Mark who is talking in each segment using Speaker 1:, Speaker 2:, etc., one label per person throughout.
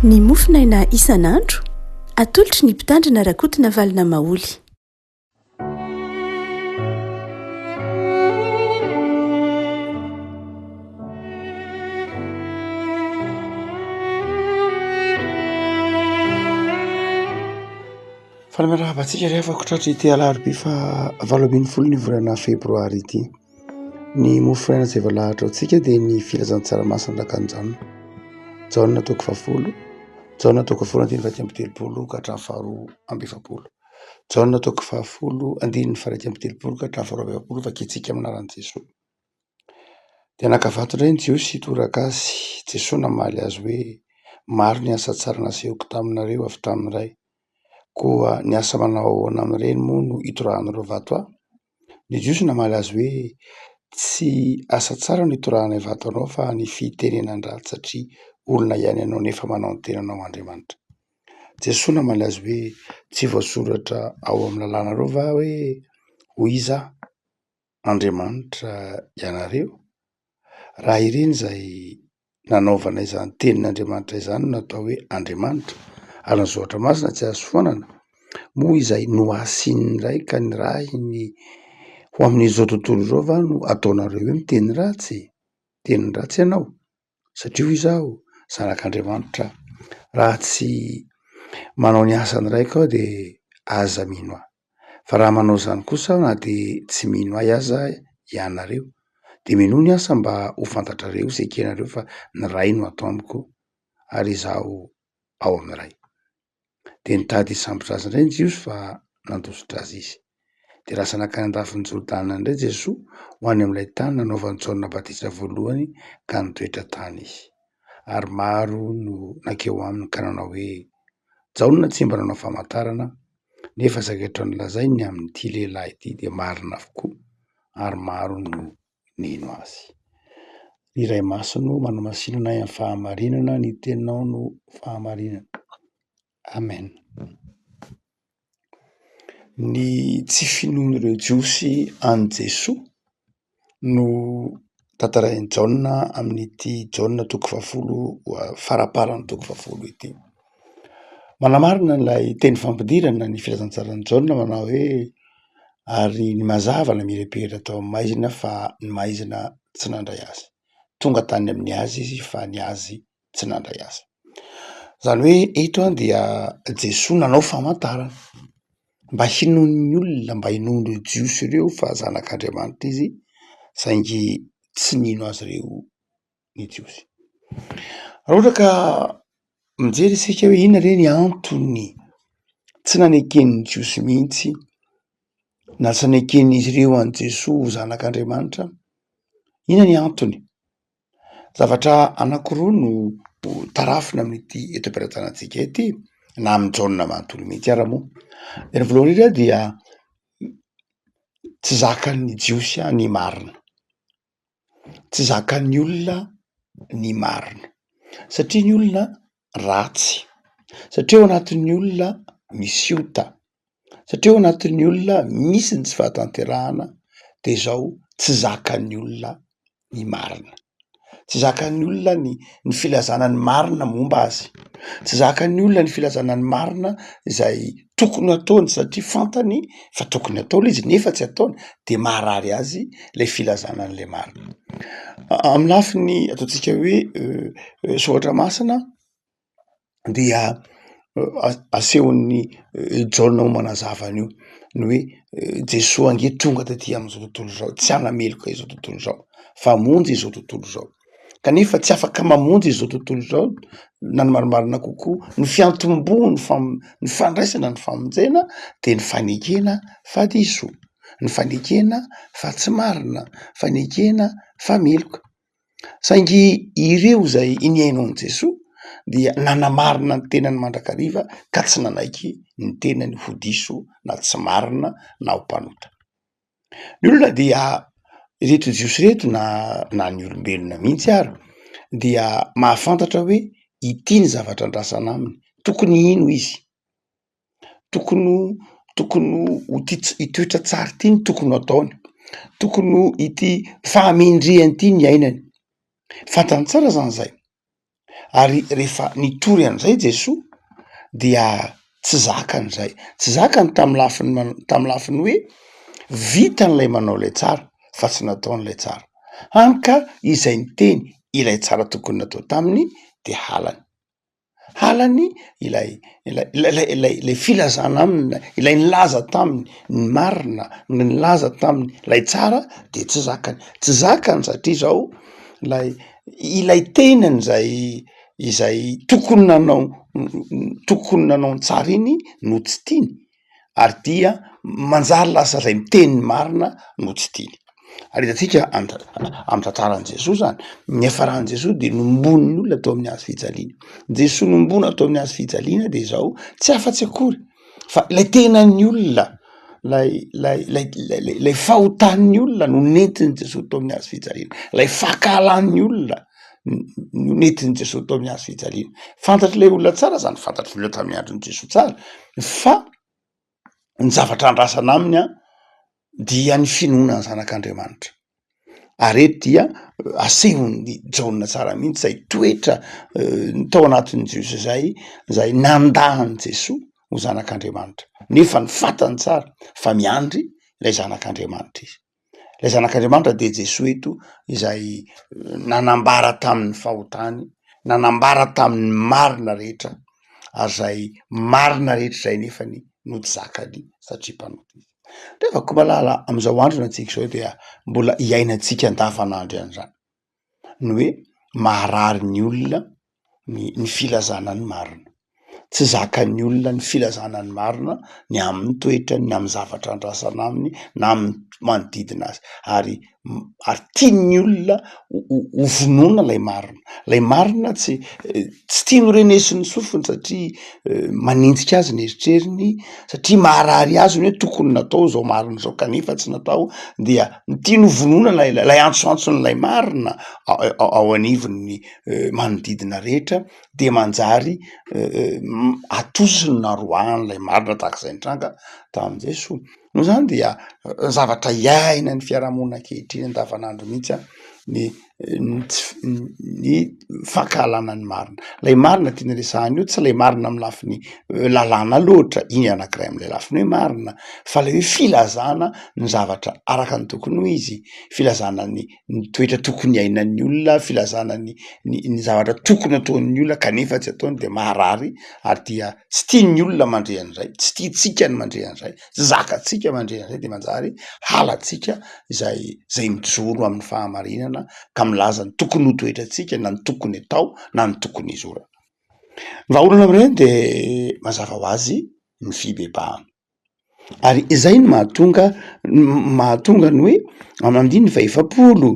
Speaker 1: Ny mofonaina isan'andro, atolotry ny Mpitandrina Rakotonavalona Maholy.
Speaker 2: Faly miarahaba antsika ry havako tratry ity alarobia faha 18 ny volana febroary ity. Ny mofo fiainana izay voalahatra ho antsika dia ny filazantsara masina araka an'i Jaona. Jaona toko fahafolo, Jaona toko fahafolo andininy faha 31 ka hatramin'ny faharoa amby efapolo. Jaona toko fahafolo andininy faha 31 ka hatramin'ny faharoa amby efapolo vakintsika amin'ny anaran'i Jesoa. Dia naka vato indray ny Jiosy hitoraka azy. Jesoa namaly azy hoe, Maro ny asa tsara nasehoko taminareo avy tamin'ny Ray. Koa ny asa manao ahoana amin'ireny moa no itorahanareo vato ahy? Ny Jiosy namaly azy hoe, Tsy asa tsara no itorahanay vato anao fa ny fitenenan-dratsy satria olona ihany ianao nefa manao ny tenanao ho Andriamanitra. Jesoa namaly azy hoe, Tsy voasoratra ao amin'ny lalànareo va hoe, hoy Iza aho? Andriamanitra ianareo? Raha ireny izay nanaovana izany tenin'Andriamanitra izany no atao hoe Andriamanitra, ary ny soratra masina tsy azo foanana, moa izay nohasinin'ny Ray ka nirahiny ho amin'izao tontolo izao va no ataonareo hoe miteny ratsy? Teny ratsy ianao, satria hoy izaho, zanak'Andriamanitra aho. Raha tsy manao ny asan'ny Raiko aho dia aza mino ahy. Fa raha manao izany kosa aho na dia tsy mino ahy aza ianareo, dia minoa ny asa mba ho fantatrareo sy ekenareo fa ny Ray no ato amiko ary izaho ao amin'ny Ray. Dia nitady hisambotra azy indray ny Jiosy fa nandositra azy izy. Dia lasa nankany an-dafin'i Jordana indray Jesoa ho any amin'ilay tany nanaovan'i Jaona batisa voalohany ka nitoetra tany izy. Ary maro no nankeo aminy ka nanao hoe, Jaona tsy mba nanao famantarana, nefa izay rehetra nolazainy ny amin'ity lehilahy ity dia marina avokoa, ary maro no nino azy. Ry Ray Masina ô, manamasina anay amin'ny fahamarinana, ny teninao no fahamarinana. Amen. Ny tsy finoan'ireo Jiosy an'i Jesoa no tantarain'i Jaona amin'ity Jaona toko fahafolo faramparan'ny toko fahafolo ity. Manamarina ilay teny fampidirana ny filazantsaran'i Jaona manao hoe ary ny mazava namirapiratra tao amin'ny maizina fa ny maizina tsy nandray azy. Tonga tany amin'ny azy izy fa ny azy tsy nandray azy. Izany hoe eto dia Jesoa nanao famantarana mba hinoan'ny olona, mba hinoan'ireo Jiosy ireo fa zanak'Andriamanitra izy saingy tsy nino azy ireo ny Jiosy. Raha ohatra ka mijery isika hoe inona re ny antony tsy naneken'ny Jiosy mihitsy na tsy naneken'izy ireo an'i Jesoa ho zanak'Andriamanitra, inona ny antony? Zavatra anankiroa no tarafina amin'ity eto am-pelatanantsika ity na amin'i Jaona manontolo mihitsy ara moa. Ny voalohany indrindra dia tsy zakan'ny Jiosy ny marina, tsy zakan'ny olona ny marina satria ny olona ratsy, satria ao anatin'ny olona misy ota, satria ao anatin'ny olona misy ny tsy fahatanterahana de zao tsy zakan'ny olona ny marina, tsy zakan'ny olona ny ny filazana ny marina momba azy, tsy zakan'ny olona ny filazana ny marina izay tokony ataony satria fantany fa tokony atao le izy nefa tsy ataony de maharary azy lay filazana an'le marina. Amy lafiny ataontsika hoe soratra masina dia asehon'ny Jaona ho manazava an'io ny hoe Jesoa ange tonga taty amin'izao tontolo izao tsy hanameloka izao tontolo izao fa hamonjy izao tontolo izao, kanefa tsy afaka mamonjy izao tontolo izao na ny marimarina kokoa ny fiantombohany fam- ny fandraisana ny famonjena de ny fanekena fa diso, ny fanekena fa tsy marina, fanekena fa meloka. Saingy ireo izay nihaino an'i Jesoa dia nanamarina ny tenany mandrakariva ka tsy nanaiky ny tenany ho diso na tsy marina na ho mpanota. Ny olona dia ireto Jiosy ireto na na ny olombelona mihitsy ary dia mahafantatra hoe ity ny zavatra andrasana aminy, tokony hino izy. Tokony ho tokony ho ity itoetra tsara ity no tokony ho ataony, tokony ho ity fahamendrehany ity ny iainany, fantany tsara zany zay. Ary rehefa nitory an'izay Jesoa dia tsy zakany izay, tsy zakany tamin'ny lafiny man- tamin'ny lafiny hoe vitany ilay manao ilay tsara fa tsy nataony ilay tsara, hany ka izay niteny ilay tsara tokony natao taminy de halany. Halany ilay ilay ilay ilay ilay filazana aminy, ilay nilaza taminy ny marina, ny nilaza taminy ilay tsara de tsy zakany, tsy zakany satria zao ilay ilay tenany zay izay tokony nanao tokony nanao ny tsara iny no tsy tiany. ary dia manjary lasa zay miteny ny marina no tsy tiany. Ary hitantsika amin'ny tantaran'i Jesoa zany, ny niafaran'i Jesoa de nombon'ny olona teo amin'ny hazo fijaliana. Jesoa nombona teo amin'ny hazo fijaliana de zao, tsy afa-tsy akory fa ilay tenan'ny olona, lay lay lay lay lay fahotan'ny olona no nentin'i Jesoa teo amin'ny hazo fijaliana, lay fankahalan'ny olona no nentin'i Jesoa teo amin'ny hazo fijaliana. Fantatr'ilay olona tsara zany, fantatry ny olona tamin'ny andron'i Jesoa tsara fa ny zavatra andrasana aminy an dia ny finoana ny zanak'Andriamanitra. Ary eto dia asehon'i Jaona tsara mihitsy zay toetra tao anatin'ny Jiosy zay, zay nandà an'i Jesoa ho zanak'Andriamanitra, nefa ny fantany tsara fa miandry ilay zanak'Andriamanitra izy. Ilay zanak'Andriamanitra dia Jesoa eto izay nanambara tamin'ny fahotany, nanambara tamin'ny marina rehetra, ary izay marina rehetra izay nefany no tsy zakany satria mpanota izy. Rehefa koa malala amin'izao andro antsika izao dia mbola iainantsika andavanandro ihany izany. Ny hoe maharary ny olona ny ny filazana ny marina. Tsy zakan'ny olona ny filazana ny marina ny amin'ny toetrany, ny amin'ny zavatra andrasana aminy, na amin'ny manodidina azy. Ary ary tian'ny olona ho ho ho vonoina lay marina. Lay marina tsy tsy tiany ho renesin'ny sofiny satria manenjika azy ny eritreriny, satria maharary azy ny hoe tokony natao zao marina zao kanefa tsy natao, dia ny tiany ho vonoina lay lay antsoantson'ilay marina ao anivon'ny manodidina rehetra de manjary atosiny na roahany lay marina tahaka izay nitranga tamin'i Jesoa. Noho izany dia zavatra iainan'ny fiarahamonina ankehitriny andavanandro mihitsy an ny ny tsy ny fankahalana ny marina. Lay marina tiana resahana io tsy lay marina amin'ny lafiny lalàna loatra, iny anankiray am'lay lafiny hoe marina fa lay hoe filazana ny zavatra araka ny tokony ho izy, filazana ny ny toetra tokony iainan'ny olona, filazana ny ny ny zavatra tokony ataon'ny olona kanefa tsy ataony de maharary ary dia tsy tian'ny olona mandre an'izay, tsy tiantsika ny mandre an'izay, tsy zakantsika mandre an'izay de manjary halantsika izay zay mijoro amin'ny fahamarinana ka milaza ny tokony ho toetrantsika na ny tokony atao na ny tokony hizorana. Ny vahaolana amin'ireny de mazava ho azy ny fibebahana. Ary izay no mahatonga mahatonga ny hoe amin'ny andininy faha-efapolo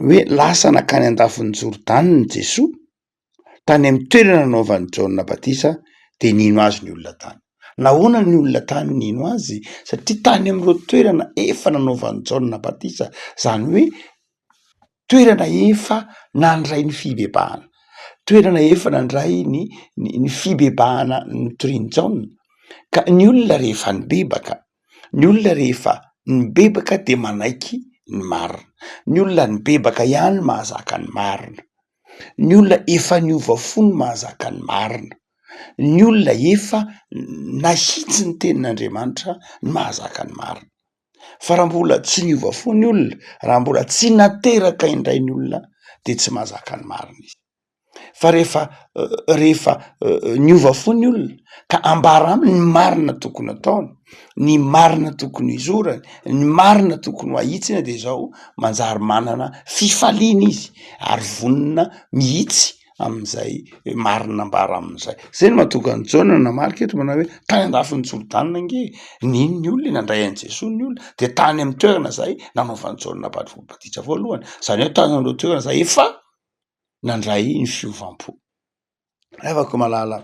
Speaker 2: hoe lasa nankany an-dafin'i Jordana Jesoa, tany amin'ny toerana nanaovan'i Jaona batisa de nino azy ny olona tany. Nahoana ny olona tany nino azy? Satria tany amin'ireo toerana efa nanaovan'i Jaona batisa, zany hoe toerana efa nandray ny fibebahana, toerana efa nandray ny ny fibebahana notorian'i Jaona, ka ny olona rehefa nibebaka, ny olona rehefa nibebaka de manaiky ny marina, ny olona nibebaka ihany mahazaka ny marina, ny olona efa niova fo no mahazaka ny marina, ny olona efa nahitsy ny tenin'Andriamanitra no mahazaka ny marina. Fa raha mbola tsy niova fo ny olona, raha mbola tsy nateraka indray ny olona de tsy mahazaka ny marina izy. Fa rehefa rehefa niova fo ny olona ka ambara aminy ny marina tokony ataony, ny marina tokony hizorany, ny marina tokony ho ahitsiny de zao manjary manana fifaliana izy ary vonona mihitsy amin'izay marina ambara amin'izay. Zay no mahatonga an'i Jaona nanamarika eto manao hoe tany an-dafin'i Jordana ange nino ny olona e, nandray an'i Jesoa ny olona de tany amin'ny toerana zay nanaovan'i Jaona batisa voalohany, zany hoe tany amin'ireo toerana zay efa nandray ny fiovam-po. Ravako malala,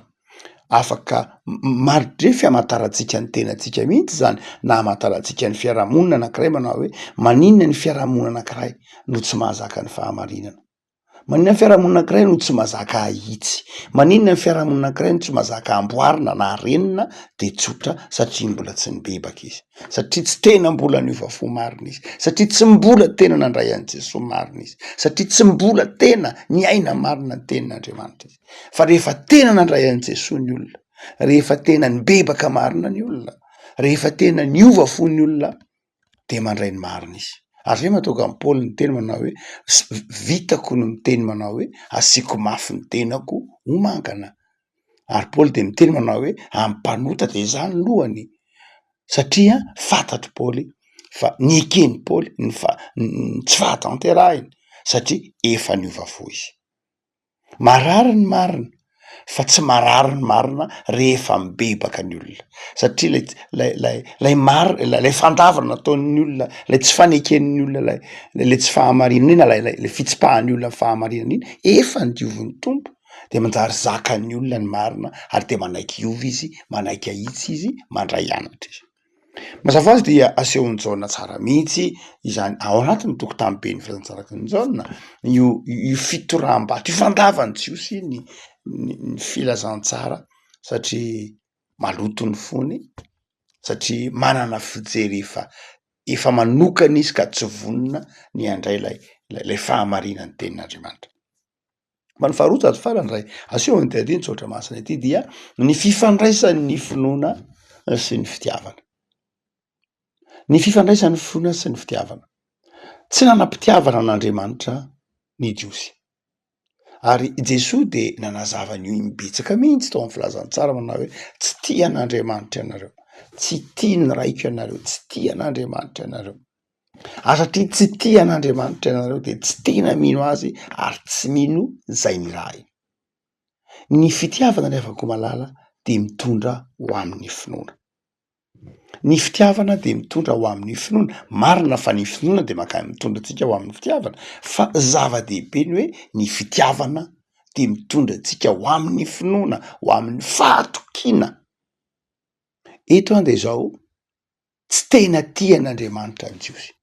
Speaker 2: afaka mari-drefy hamantarantsika ny tenantsika mihitsy zany na hamantarantsika ny fiarahamonina anankiray manao hoe maninona ny fiarahamonina anankiray no tsy mahazaka ny fahamarinana. Maninona ny fiarahamonina anankiray no tsy mahazaka ahitsy? Maninona ny fiarahamonina anankiray no tsy mahazaka amboarina na arenina? De tsotra, satria mbola tsy nibebaka izy, satria tsy tena mbola niova fo marina izy, satria tsy mbola tena nandray an'i Jesoa marina izy, satria tsy mbola tena niaina marina ny tenin'Andriamanitra izy. Fa rehefa tena nandray an'i Jesoa ny olona, rehefa tena nibebaka marina ny olona, rehefa tena niova fo ny olona, de mandray ny marina izy. Ary zay mahatonga an'i Paoly niteny manao hoe vitako ny miteny manao hoe asiako mafy ny tenako ho mangana. Ary Paoly de miteny manao hoe amin'ny mpanota de izaho no lohany satria fantatr'i Paoly fa neken'i Paoly ny fa- ny tsy fahatanterahiny satria efa niova fo izy. Marary ny marina fa tsy marary ny marina rehefa mibebaka ny olona satria lay lay lay lay marina lay fandavana nataon'ny olona lay tsy faneken'ny olona lay lay tsy fahamarinana iny na lay lay fitsipahan'ny olona ny fahamarinana iny efa nodiovin'ny Tompo de manjary zakan'ny olona ny marina ary de manaiky hiova izy, manaiky hahitsy izy, mandray anatra izy. Mazava ho azy dia asehon'i Jaona tsara mihitsy izany ao anatin'ny tokotany be ny filazantsarakin'i Jaona io io fitoraham-bato io fandavan'ny Jiosy ny ny filazantsara satria maloto ny fony, satria manana fijery efa efa manokana izy ka tsy vonona ny handray ilay ilay fahamarinan'ny tenin'Andriamanitra. Fa ny faharoa sady farany iray asehon'ity andinin-tsoratra masina ity dia ny fifandraisan'ny finoana sy ny fitiavana. Ny fifandraisan'ny finoana sy ny fitiavana. Tsy nanam-pitiavana an'Andriamanitra ny Jiosy. Ary i Jesoa dia nanazava an'io im-betsaka mihitsy tao amin'ny filazantsara manao hoe tsy tia an'Andriamanitra ianareo, tsy tia ny Raiko ianareo, tsy tia an'Andriamanitra ianareo. Ary satria tsy tia an'Andriamanitra ianareo dia tsy tena mino Azy ary tsy mino izay nirahiny. Ny fitiavana ry havako malala dia mitondra ho amin'ny finoana. Ny fitiavana dia mitondra ho amin'ny finoana. Marina fa ny finoana dia mankany mitondra antsika ho amin'ny fitiavana fa zava-dehibe ny hoe ny fitiavana dia mitondra antsika ho amin'ny finoana, ho amin'ny fahatokiana. Eto aho dia izao. tsy tena tia an'Andriamanitra ny Jiosy.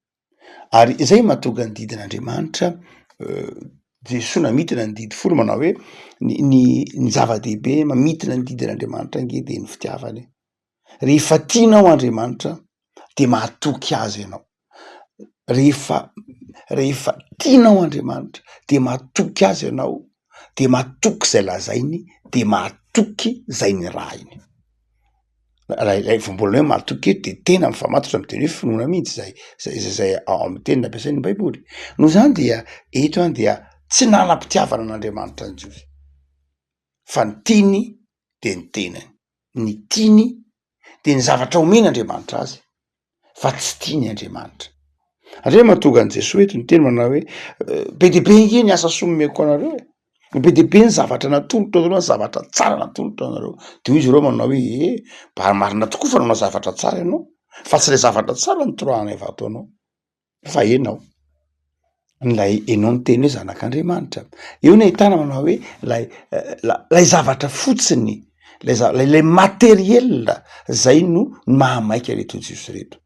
Speaker 2: Ary izay mahatonga ny didin'Andriamanitra, Jesoa namintina ny didy folo manao hoe ny ny ny zava-dehibe mamintina ny didin'Andriamanitra ange de ny fitiavana e. Rehefa tianao Andriamanitra de mahatoky azy ianao. Rehefa rehefa tianao Andriamanitra de mahatoky azy ianao, de matoky zay lazainy, de mahatoky zay nirahiny. Raha ilay voambolana hoe mahatoky eto de tena mifamatotra amy teny hoe finoana mihitsy zay zay zay zay ao amy teny nampiasain'ny baiboly. Noho izany dia eto an dia tsy nanam-pitiavana an'Andriamanitra ny Jiosy fa ny tiany de ny tenany, ny tiany de ny zavatra omen'Andriamanitra azy fa tsy tiany Andriamanitra. Ary zay mahatonga an'i Jesoa eto niteny manao hoe be dia be ange ny asa soa nomeko anareo e, be dia be ny zavatra natolotro anareo, ny zavatra tsara natolotro anareo, de hoy izy ireo manao hoe e, mba marina tokoa fa nanao zavatra tsara ianao, fa tsy le zavatra tsara no toroahanay vato anao. fa enao, ilay enao niteny hoe zanak'Andriamanitra, eo ny ahitana manao hoe lay lay zavatra fotsiny, lay za- lay materiel zay no mahamaika reto jiosy reto,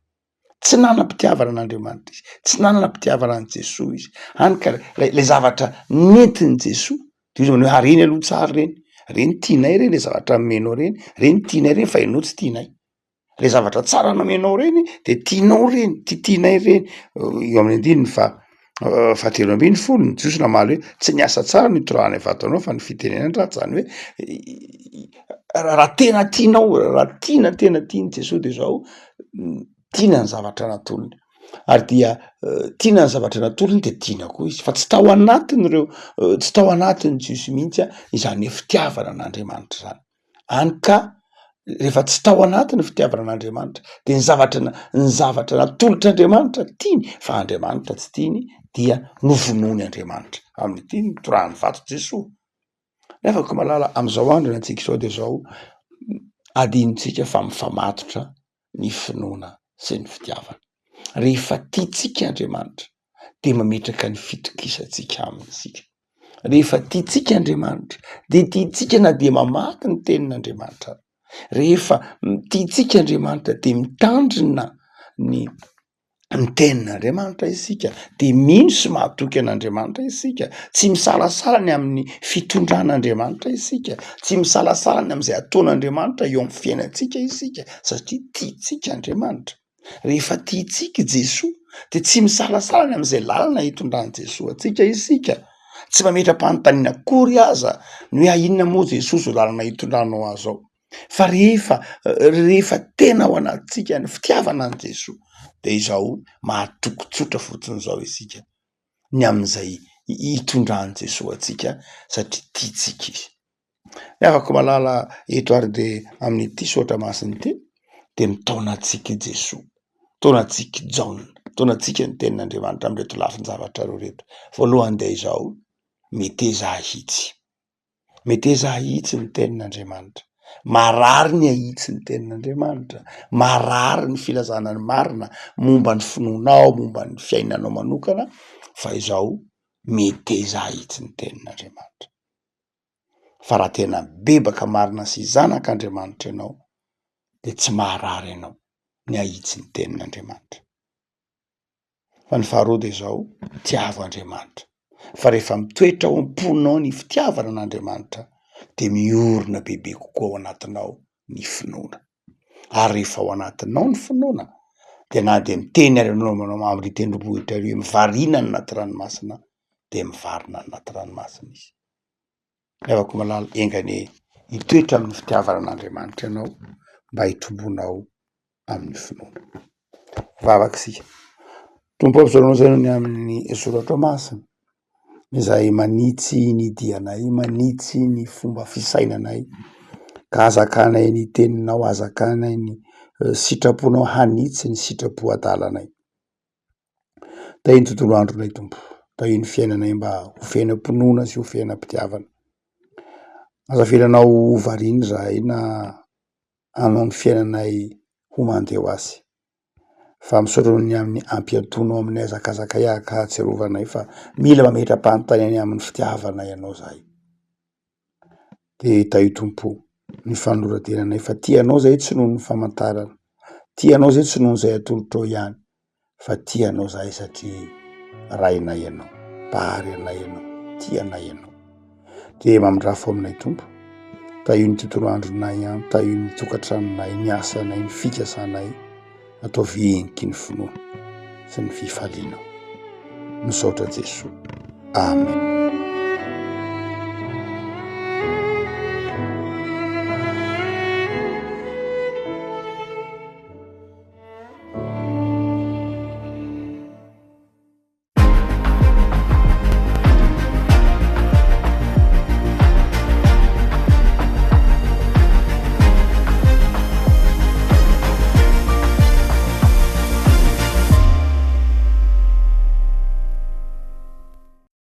Speaker 2: tsy nanam-pitiavana an'Andriamanitra izy, tsy nanam-pitiavana an'i Jesoa izy, hany ka lay lay zavatra nentin'i Jesoa de izy manao hoe ah reny aloha tsara reny, reny tianay reny le zavatra nomenao reny, reny tianay reny fa enao tsy tianay. Le zavatra tsara nomenao reny de tianao reny, tiatianay reny, eo amin'ny andininy faha fahatelo ambin'ny folo ny jiosy namaly hoe tsy ny asa tsara no itorahana vato anao fa ny fitenenan-dratsy, zany hoe raha tena tianao, raha tiana tena tian'i Jesoa de zao tiana ny zavatra natolony ary dia tiana ny zavatra natolony de tiana koa izy fa tsy tao anatin'ireo tsy tao anatin'ny jiosy mihitsy izany hoe fitiavana an'Andriamanitra zany. Any ka rehefa tsy tao anaty ny fitiavana an'Andriamanitra de ny zavatra na- ny zavatra natolotr'Andriamanitra tiany fa Andriamanitra tsy tiany dia novonoiny Andriamanitra, amin'ity nitorahany vato Jesoa. Nefa koa malala am'zao andro iainantsika izao de zao adinontsika fa mifamatotra ny finoana sy ny fitiavana. Rehefa tiantsika Andriamanitra de mametraka ny fitokisantsika aminy isika. Rehefa tiantsika Andriamanitra de tiantsika na dia mamaky ny tenin'Andriamanitra aza. Rehefa tiantsika Andriamanitra de mitandrina ny. Ny tenin'Andriamanitra isika, dia mino sy mahatoky an'Andriamanitra isika, tsy misalasala ny amin'ny fitondran'Andriamanitra isika, tsy misalasala ny amin'izay ataon'Andriamanitra eo amin'ny fiainantsika isika satria tiantsika Andriamanitra. Rehefa tiantsika i Jesoa dia tsy misalasala ny amin'izay lalana hitondran'i Jesoa antsika isika, tsy mametra-panontaniana akory aza ny hoe inona moa Jesoa izao lalana hitondranao ahy izao. Fa rehefa rehefa tena ao anatintsika ny fitiavana an'i Jesoa dia izao mahatoky tsotra fotsiny izao isika ny amin'izay hitondran'i Jesoa antsika satria tiantsika izy. Ny havako malala eto ary dia amin'ity soratra masina ity dia mitaona antsika i Jesoa, mitaona antsika i Jaona, mitaona antsika ny tenin'Andriamanitra amin'ireto lafin-javatra roa ireto. Voalohany dia izao, meteza hahitsy. Meteza hahitsy ny tenin'Andriamanitra. Marary ny hahitsy ny tenin'Andriamanitra. Marary ny filazana ny marina momba ny finoanao, momba ny fiainanao manokana fa izao meteza hahitsy ny tenin'Andriamanitra. Fa raha tena bebaka marina sy zanak'Andriamanitra ianao de tsy maharary anao ny hahitsy ny tenin'Andriamanitra. Fa ny faharoa dia izao, tiavo Andriamanitra. Fa rehefa mitoetra ao am-ponao ny fitiavana an'Andriamanitra dia miorina bebe kokoa ao anatinao ny finoana. Ary rehefa ao anatinao ny finoana dia na dia miteny ary ianao manao amin'ry tendrombohitra ry hoe mivarina any anaty ranomasina dia mivarina any anaty ranomasina izy. Ry havako malala, enga anie hitoetra amin'ny fitiavana an'Andriamanitra ianao mba hitombonao amin'ny finoana. Vavaka isika. Tompo ô, misaotra anao izay noho ny amin'ny soratra masina izay manitsy ny dianay, manitsy ny fomba fisainanay ka azakanay ny teninao, azakanay ny sitraponao hanitsy ny sitrapo adalanay. Tahio ny tontolo andronay Tompo, tahio ny fiainanay mba ho fiainam-pinoana sy ho fiainam-pitiavana. Aza avelanao ho variana izahay na hanao ny fiainanay ho mandeha ho azy, fa misaotra noho ny amin'ny ampiantonao aminay hazakazakay ka ahatsiarovanay fa mila mametra-panontaniana amin'ny fitiavana ianao izahay. Dia tahio Tompo o, ny fanoloran-tenanay fa tia anao zahay tsy noho ny famantarana, tia anao zahay tsy noho izay atolotrao ihany fa tia anao zahay satria Rainay ianao, Mpahary anay ianao, tia anay ianao. Dia mamindrafo aminay Tompo, tahio ny tontolo andronay an, tahio ny tokantranonay, ny asanay, ny fikasanay. Ataovy heniky ny finoana sy ny fifalianao. Misaotra Jesoa. Amen.